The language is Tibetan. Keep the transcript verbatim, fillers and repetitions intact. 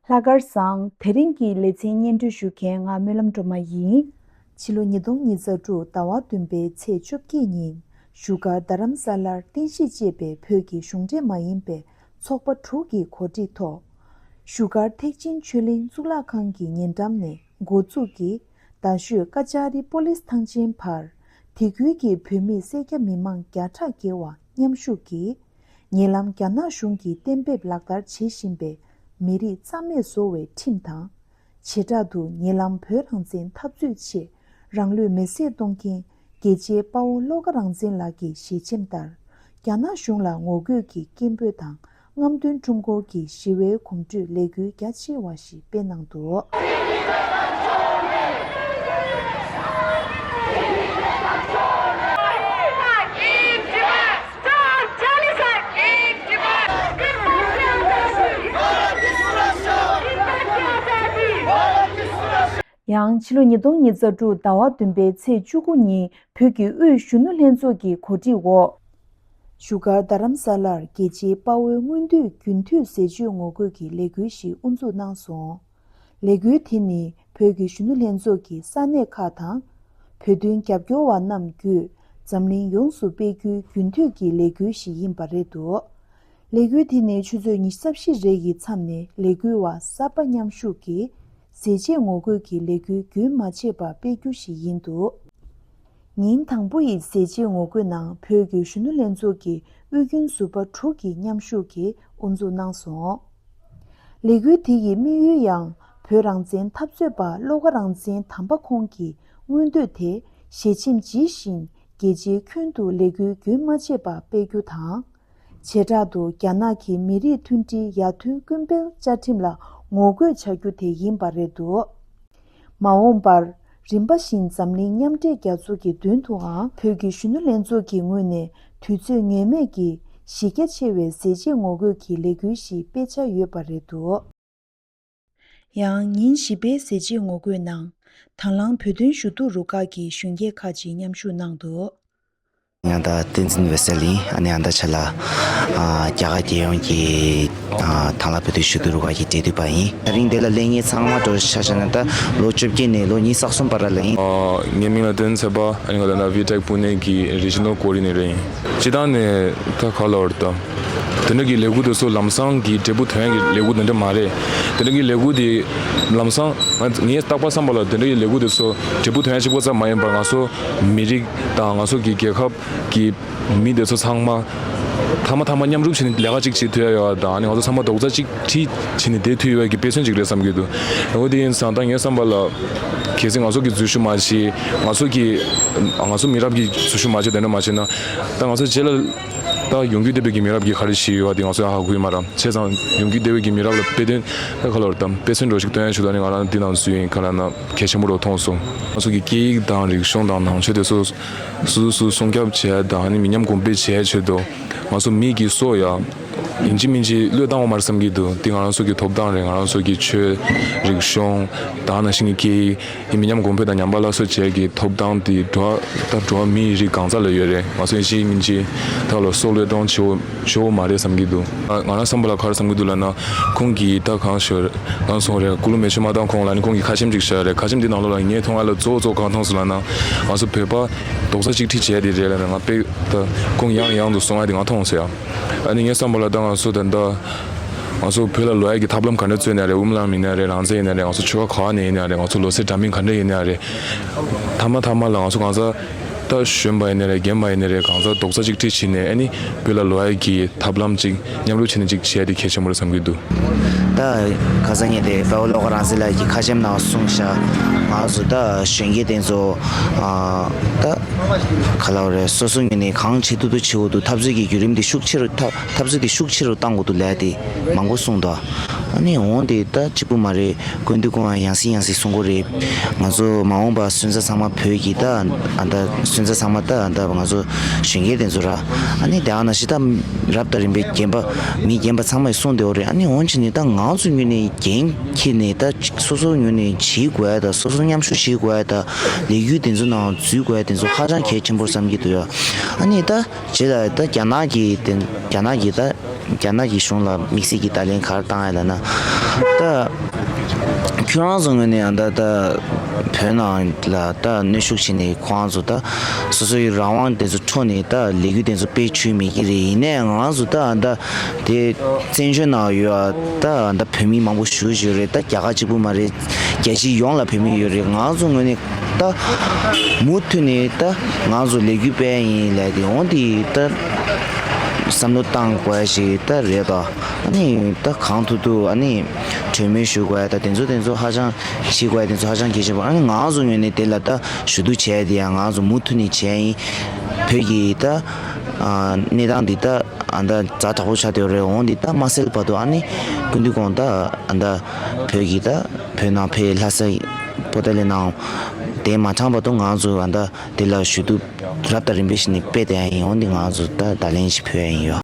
ལྷག་དཀར་བཟང་། དེ་རིང་གི་ལེ་ཚན་སྙན་སྒྲོན་ཞུ་མཁན་ང་སྨོན་ལམ་སྒྲོལ་མ་ཡིན། ཕྱི་ལོ་ཉིས་སྟོང་ཉི་ཤུ་རྩ་དྲུག་ཟླ་བ་བདུན་པའི་ཚེས་བཅོ་བརྒྱད་ཉིན་བཞུགས་སྒར་རྡ་རམ་ས་ལར་རྟེན་གཞི་བྱས་པའི་བོད་ཀྱི་གཞུང་འབྲེལ་མ་ཡིན་པའི་ཚོགས་པ་དྲུག་གི་གོ་སྒྲིག་ཐོག་བཞུགས་སྒར་ཐེག་ཆེན་ཆོས་གླིང་གཙུག་ལག་ཁང་གི་ཉེ་འགྲམ་ནས་འགོ་འཛུགས་ཀྱིས་རྡ་ཤོད་ཀ་ཅ་རི་པོ་ལིས་ཐང་ཆེན་བར་དེ་ཁུལ་གྱི་བོད་མི་སེར་སྐྱ་མི་མང་བརྒྱ་ཕྲག་བརྒལ་བ་མཉམ་ཞུགས་ཀྱིས། ཉེ་ལམ་རྒྱ་ནག་གཞུང་གིས་གཏན་འབེབས་ལག་བསྟར་བྱེད་བཞིན་པའི་མི་རིགས་རྩ་མེད་བཟོ་བའི་ཁྲིམས་དང་། བྱེ་བྲག་ཏུ་ཉེ་ལམ་བོད་རང་བཙན་འཐབ་རྩོད་ཆེད་རང་ལུས་མེར་སྲེག་གཏོང་མཁན་རྒྱལ་གཅེས་དཔའ་བོ་བློ་དགའ་རང་བཙན་ལགས་ཀྱི་ཞལ་ཆེམས་ལྟར། རྒྱ་ནག་གཞུང་ལ་ངོ་རྒོལ་གྱི་སྐད་འབོད་དང་རྔམ་སྟོན་ཁྲོམ་སྐོར་གྱི་ཞི་བའི་གོམ་བགྲོད་ལས་འགུལ་རྒྱ་ཆེ་བ་ཞིག་སྤེལ་གནང་འདུག། ཡང་ཕྱི་ལོ་ཉིས་སྟོང་ཉི་ཤུ་རྩ་དྲུག་ཟླ་བ་བདུན་པའི་ཚེས་བཅུ་དགུ་ཉིན་བོད་ཀྱི་དབུས་གཞོན་ནུ་ལྷན་ཚོགས་ཀྱི་གོ་སྒྲིག་འོག་བཞུགས་སྒར་རྡ་རམ་ས་ལར་རྒྱལ་གཅེས་དཔའ་བོའི་མངོན་འདོད་རྒྱུན་མཐུད་ཟས་བཅད་ངོ་རྒོལ་གྱི་ལས་འགུལ་ཞིག་དབུ་འཛུགས་གནང་སོང་། ལས་འགུལ་དེ་ནི་བོད་ཀྱི་གཞོན་ནུ་ལྷན་ཚོགས་ཀྱི་ས་གནས་ཁག་དང་། བོད་དོན་རྒྱབ་སྐྱོར་བ་རྣམས་བརྒྱུད་འཛམ་གླིང་ཡོངས་སུ་སྤེལ་རྒྱུའི་རྒྱུན་མཐུད་ཀྱི་ལས་འགུལ་ཞིག་ཡིན་པ་རེད་འདུག། ལས་འགུལ་དེ་ནི་ཆུ་ཚོད་ཉི་ཤུ་རྩ་བཞི་རེ་ཡི་མཚམས་ནས་ལས་འགུལ་བ་གསར་པ་མཉམ་ཞུགས་ཀྱིས་ཟས་བཅད་ངོ་རྒོལ་གྱི་ལས་འགུལ་རྒྱུན་མ་ཆད་པར་སྤེལ་རྒྱུ་ཞིག་ཡིན་འདུག། ཉིན་དང་པོ་ཡི་ཟས་བཅད་ངོ་རྒོལ་ནང་བོད་ཀྱི་གཞོན་ནུ་ལྷན་ཚོགས་ཀྱི་དབུས་རྒྱུན་ཟུར་པ་དྲུག་གིས་མཉམ་ཞུགས་ཀྱིས་དབུ་འཛུགས་གནང་སོང་། ལས་འགུལ་དེ་ཡི་དམིགས་ཡུལ་ཡང་བོད་རང་བཙན་འཐབ་རྩོད་པ་བློ་དགའ་རང་བཙན་དམ་པ་ཁོང་གི་མངོན་འདོད་དེ་ཞལ་ཆེམས་ཇི་བཞིན་རྒྱལ་སྤྱིའི་ཁྱོན་དུ་ལས་འགུལ་རྒྱུན་མ་ཆད་པར་སྤེལ་རྒྱུ་དང་། བྱེ་བྲག་ཏུ་རྒྱ་ནག་གི་མི་རིགས་མཐུན་སྒྲིལ་ཡར་ཐོན་ཀུན་སྤེལ་བཅའ་ཁྲིམས་ལ་ངོ་རྒོལ་བྱ་རྒྱུ་དེ་ཡིན་པ་རེད་འདུག། མ་འོངས་པར་རིམ་པ་བཞིན་འཛམ་གླིང་མཉམ་འབྲེལ་རྒྱལ་ཚོགས་ཀྱི་མདུན་དུའང་བོད་ཀྱི་གཞོན་ནུ་ལྷན་ཚོགས་ཀྱི་ངོས་ནས་དུས་ཚོད་ངེས་མེད་ཀྱི་གཞི་རྒྱ་ཆེ་བའི་ཟས་བཅད་ངོ་རྒོལ་གྱི་ལས་འགུལ་ཞིག་སྤེལ་འཆར་ཡོད་པ་རེད་འདུག། ཡང་ཉིན་བཞི་པའི་ཟས་བཅད་ངོ་རྒོལ་ནང་དང་བླངས་བོད་དོན་ཞུ་གཏུག་རུ་ཁག་གི་གཞོན་སྐྱེས་ཁག་ཅིག་མཉམ་ཞུགས་གནང་འདུག། ང་ད་བསྟན་འཛིན་འོད་ཟེར་ཡིན། ཨ་ནི་ཨ་ད་ཆ་ལ་ཨ་རྒྱ་གར་རྒྱལ་ཡོངས་ཀྱི་ཨ་དང་བླངས་བོད་དོན་ཞུ་གཏུག་རུ་ཁག་གི་འབྲེལ་མཐུད་པ་ཡིན། དེ་རིང་འདི་ལ་སླེབས་མཁན་ཚང་མ་འགྲོ་ཆ་བཞག་ན་ད་ལོ་བཅོ་བརྒྱད་ནས་ལོ་ཉི་ཤུ་རྩ་གསུམ་བར་ལ་ཡིན། ཨ་ངའི་མིང་ལ་བསྟན་འཛིན་ཚེ་དཔག། ཨ་ནི་ང་ད་ལྟ་ཝི་ཊེག་པུ་ནེ་གི་རི་ཇི་ནལ་ཀོ་ཨོར་ཌི་ནེ་ཊར་ཡིན། སྤྱིར་བཏང་ནས་ད་ག་ལ་བར་དུ་དེ་འདྲ་གི་ལས་འགུལ་དེ་ཚོ་ལམ་སང་གི་འབྲས་བུ་ཐོན་ཡ་གི་ལས་འགུལ་དེ་འདྲ་མ་རེད། དེ་འདྲ་གི་ལས་འགུལ་དེ་ལམ་སང་ང་ངས་རྟག་པར་བསམ་པ་ལ་དེ་འདྲ་གི་ལས་འགུལ་དེ་ཚོ་འབྲས་བུ་ཐོན་ཡ་གཅིག་པོ་ཙམ་མ་ཡིན་པར་ང་ཚོ་མི་རིགས་དང་ང་ཚོ་གི་རྒྱལ་ཁབ་ཀྱི་མི་དེ་ཚོ་ཚང་མ་མཐའ་མ་མཐའ་མ་མཉམ་རུབ་བྱས་ནས་ལས་ཀ་གཅིག་བྱེད་ཐུབ་ཡ་ཡོད་པ་དང་། ཨ་ནི་ང་ཚོ་ཚང་མ་རྡོག་རྩ་གཅིག་སྒྲིལ་བྱས་ནས་བསྡད་ཐུབ་ཡོད་པ་གི་དཔེ་མཚོན་གཅིག་རེད་བསམ་གྱི་འདུག། འོ་དེ་ཡིན་ཙང་ད་ངའི་བསམ་པ་ལ་གལ་སྲིད་ང་ཚོ་གི་འཛུལ་ཞུགས་མ་བྱེད། ང་ཚོ་གི་ང་ཚོ་མི་རབས་ཀྱི་འཛུལ་ཞུགས་མ་བྱེད། དེ་འདྲ་མ་བྱེད་ན་ད་ང་ཚོ་རྗེས་ལ་ད་ཡོང་རྒྱུ་བསྡད་པའི་གི་མི་རབས་ཀྱི་ག་རེ་ཞིག་ཡོད་པ་དེ་ང་ཚོ་ཡང་ཧ་གོ་གི་མ་རེད། བྱས་ཙང་ཡོང་རྒྱུ་བསྡད་པའི་གི་མི་རབས་ལ་དཔེ་སྟོན་ད་ག་ལ་བར་དམ་དཔེ་མཚོན་འདྲ་ཞིག་སྟོན་ཡ་ཞིག་ད་ནི་ང་རང་འདི་ནང་འཛུལ་ཡིན་ག་ལ་ན་གལ་ཆེན་པོ་རུ་མཐོང་སོང་། ང་ཚོ་གི་སྐད་ཡིག་དང་རིག་གཞུང་དང་ནང་ཆོས་དེ་ཚོ་སོ་སོ་སྲུང་སྐྱོབ་བྱས་དང་ནི་མི་ཉམས་གོང་འཕེལ་བྱས་ཆེད་དུ་ང་ཚོ་མི་གི་སྲོག་ཡ་ཡིན་གཅིག་མིན་གཅིག་བློས་བཏང་བ་མ་རེད་བསམ་གྱི་འདུག། འདི་ང་རང་ཚོ་གི་ཐོབ་ཐང་རེད། ང་རང་ཚོ་གི་ཆོས་རིག་གཞུང་དང་ནང་བཞིན་གྱི་སྐད་ཡིག་མི་ཉམས་གོང་འཕེལ་དང་ཉམས་པ་སླར་གསོ་བྱེད་ཀྱི་ཐོབ་ཐང་དེ་འགྲོ་བ་ད་འགྲོ་བ་མིའི་རིགས་གང་ཟག་ལ་ཡོད་རེད། ང་ཚོ་ཡིན་གཅིག་མིན་གཅིག་ད་ལོ་སྲོག་བློས་གཏོང་ཆེ་བོ་ཆེ་བོ་མ་རེད་བསམ་གྱི་འདུག། ང་ང་རང་བསམ་པ་ལ་ག་རེ་བསམ་གྱི་འདུག་ལབ་ན་ཁོང་གིས་ད་གང་ཞོར་གང་སོང་རེད། སྐུ་ལུས་མེ་མཆོད་མ་བཏང་གོང་ལ་ནི་ཁོང་གིས་ཁ་ཆེམས་ཅིག་བཞག་རེད། ཁ་ཆེམས་འདི་ནང་ལོགས་ལ་ངས་མཐོང་ཡ་ལ་གཙོ་བོ་གཙོ་བོ་གང་མཐོང་སོང་ལབ་ན་ང་ཚོ་བོད་པ་རྡོག་རྩ་གཅིག་སྒྲིལ་བྱས་དེ་རེད་ལབ་ན་ང་དཔེ་ད་ཁོང་ཡང་ཡང་དུ་གསུང་ཡ་དེ་ང་མཐོང་སོང་ཡ། ཨ་ནི་ངའི་བསམ་པ་ལ་ད་ང་ཚོ་ད་ལྟ་ང་ཚོ་བོད་ལ་ལོག་ཡ་གི་ཐབས་ལམ་ག་འདྲ་བཙལ་ནའི་རེད། དབུ་མ་ལམ་ཡིན་ནའི་རེད། རང་བཙན་ཡིན་ནའི་རེད། ང་ཚོ་ཆོལ་ཁ་ག་ནས་ཡིན་ནའི་རེད། ང་ཚོ་ལོ་ཚད་འདྲ་མིན་ག་འདྲ་ཡིན་ནའི་རེད། མཐའ་མ་མཐའ་མ་ལ་ང་ཚོ་གང་ཟག་ད་གཞོན་པ་ཡིན་ནའི་རེད། རྒན་པ་ཡིན་ནའི་རེད། གང་ཟག་རྡོག་རྩ་གཅིག་སྒྲིལ་བྱས་ནས་ཨ་ནི་བོད་ལ་ལོག་ཡ་གི་ཐབས་ལམ་གཅིག་མཉམ་རུབ་བྱས་ནས་གཅིག་བྱས་ཡ་དེ་གལ་ཆེན་པོ་རེད་བསམ་གྱི་འདུག། ད་ཁ་སང་ཉིན་དེ་དཔའ་བོ་བློ་དགའ་རང་བཙན་ལགས་ཀྱིས་ཁ་ཆེམས་ནང་གསུངས་ཤག། ང་ཚོ་ད་གཞོན་སྐྱེས་དེ་ཚོ་ཨ་ད་ག་ལབ་རེད། སོ་སོ་ངོས་ནས་གང་བྱེད་ཐུབ་ཐུབ་བྱེད་དགོས་འདུག། འཐབ་རྩོད་ཀྱི་བརྒྱུད་རིམ་དེ་ཤུགས་ཆེ་རུ་འཐབ་འཐབ་རྩོད་དེ་ཤུགས་ཆེ་རུ་གཏང་དགོས་འདུག་ལབ་དེ་མང་པོ་གསུངས་འདུག། ཨ་ནི་འོང་དེ་ད་གཅིག་པུ་མ་རེད། སྐུ་མདུན་སྐུ་ཡང་ཡང་སེ་ཡང་སེ་གསུང་གི་རེད། ང་ཚོ་མ་འོངས་པ་སོན་རྩ་ཚང་མ་བོད་ཀྱི་ད་ཨ་ད་སོན་རྩ་ཚང་མ་ད་ཨ་ད་ང་ཚོ་གཞོན་སྐྱེས་དེ་ཚོ་ར། ཨ་ནི་དེ་ཨ་ན་ཞིག་ད་རབ་དང་རིམ་པས་རྒན་པ་མི་རྒན་པ་ཚང་མས་གསུངས་བསྡད་ཡོད་རེད། ཨ་ནི་འོང་བྱས་ནས་ད་ང་ཚོ་ངོས་ནས་འགན་འཁྱེར་ནས་ད་སོ་སོ་ངོས་ནས་བྱེད་དགོས་ཡ་ད་སོ་སོ་མཉམ་ཞུགས་བྱེད་དགོས་ཡ་ད་ལས་འགུལ་དེ་ཚོ་ནང་འཛུལ་དགོས་ཡ་དེ་ཚོ་ཧ་ཅང་གལ་ཆེན་པོ་བསམ་གྱི་འདུག་ཡ། ཨ་ནི་ད་རྗེས་ལ་ད་རྒྱ་ནག་གི་དེ་རྒྱ་ནག་གི་ད་རྒྱ་ནག་གི་གཞུང་ལ་དམིགས་བསལ་གྱི་བརྡ་ལན་ག་རེ་བཏང་ཡ་ལབ་ན་ ད་ཁྱོད་རང་ཚོ་ངོས་ནས་ཨ་ད་ད་བོད་ནང་ལ་ད་གནོན་ཤུགས་བྱས་ནས་ཁོ་རང་ཚོ་ད་སོ་སོའི་རང་དབང་དེ་ཚོ་འཕྲོག་ནས་ད་ལས་འགུལ་དེ་ཚོ་སྤེལ་བཅུག་མེད་ཀྱི་རེད། ཡིན་ནའི་ང་རང་ཚོ་ད་ཨ་ད་དེ་བཙན་བྱོལ་ནང་ཡོད་ཨ་ད་ཨ་ད་བོད་མི་མང་པོ་ཞེ་པོ་ཅིག་ཡོད་རེད། ད་རྒྱ་གར་གཅིག་པུ་མ་རེད། རྒྱལ་སྤྱི་ཡོངས་ལ་བོད་མི་ཡོད་རེད། ང་རང་ཚོ་ངོས་ནས་ད་མུ་མཐུད་ནས་ད་ང་ཚོ་ལས་འགུལ་སྤེལ་ཡིན་ལབ་དེ་འོང་དེ་ད་བསམ་བློ་བཏང་དགོས་ཡ་ཞིག་ད་རེད་ད། ཨ་ནི་ད་གང་ཐུབ་ཐུབ་ཨ་ནི་གྲོས་མོལ་ཞུ་དགོས་ཡ་ད་དེ་ཚོ་དེ་ཚོ་ཧ་ཅང་བྱེད་དགོས་ཡ་དེ་ཚོ་ཧ་ཅང་གལ་ཆེན་པོ། ཨ་ནི་ང་ཚོ་ངོས་ནས་དེ་ལ་ད་ཞུ་གཏུག་བྱས་དེ་ཡང་ང་ཚོ་མུ་མཐུད་ནས་བྱས་ཡིན། བོད་ཀྱི་ད་གནས་སྟངས་འདི་ད་ཨ་ད་ཛ་དྲག་པོ་ཆགས་བསྡད་ཡོད་རེད། འོང་འདི་ད་མ་སེལ་བར་དུ་ཨ་ནི་སྐུ་མདུན་ཁོང་ད་ཨ་ད་བོད་ཀྱི་ད་བོད་ནང་ཕེབས་ལྷ་ས་པོ་ཏཱ་ལའི་ནང་གདན་མ་དྲངས་བར་དུ་ང་ཚོ་ཨ་ད་དེ་ལ་ཞུ་གཏུག་རབ་དང་རིམ་པས་བྱས་ནས་སྤེལ་བསྡད་ཡ་ཡིན། འོང་འདི་ང་ཚོ་ད་བརྡ་ལན་ཞིག་ཕུལ་ཡ་ཡིན་ཡོ།